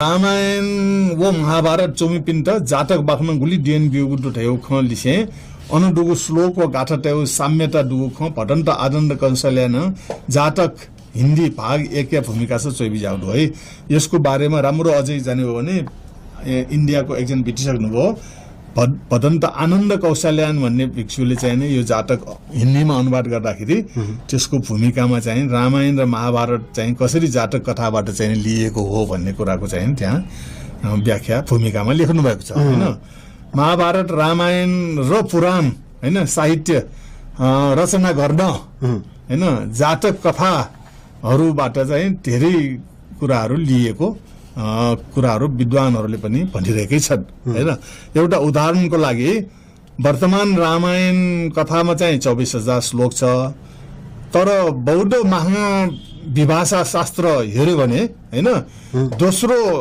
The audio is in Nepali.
रामायण वो महाभारत चौमिपिन्ट जातक बाखमा गुली डिएन बिउगु दुठेउ ख लिसे अनुडुगु श्लोक व गाथा तेउ साम्यता दुगु ख भटन्त आनन्द कंसल्यान जातक हिन्दी भाग 1 या भूमिका छ चोइबी जाउदु है। यसको बारेमा राम्रो अझै जाने हो भने इन्डियाको एकजना भेटिसक्नुभयो भदन्त आनन्द कौशल्यान भन्ने भिक्षुले चाहिँ नि यो जातक हिन्दीमा अनुवाद गर्दाखेरि त्यसको भूमिकामा चाहिँ रामायण र महाभारत चाहिँ कसरी जातक कथाबाट चाहिँ लिएको हो भन्ने कुराको चाहिँ त्यहाँ व्याख्या भूमिकामा लेख्नु भएको छ हैन। महाभारत रामायण र पुराण हैन साहित्य रचना गर्न हैन जातक कथाहरूबाट चाहिँ धेरै कुराहरू लिएको कुराहरू विद्वानहरूले पनि भनिरहेकै छन् हैन। एउटा उदाहरणको लागि वर्तमान रामायण कथामा चाहिँ 24,000 श्लोक छ, तर बौद्ध महाविभाषा शास्त्र हेर्यो भने हैन दोस्रो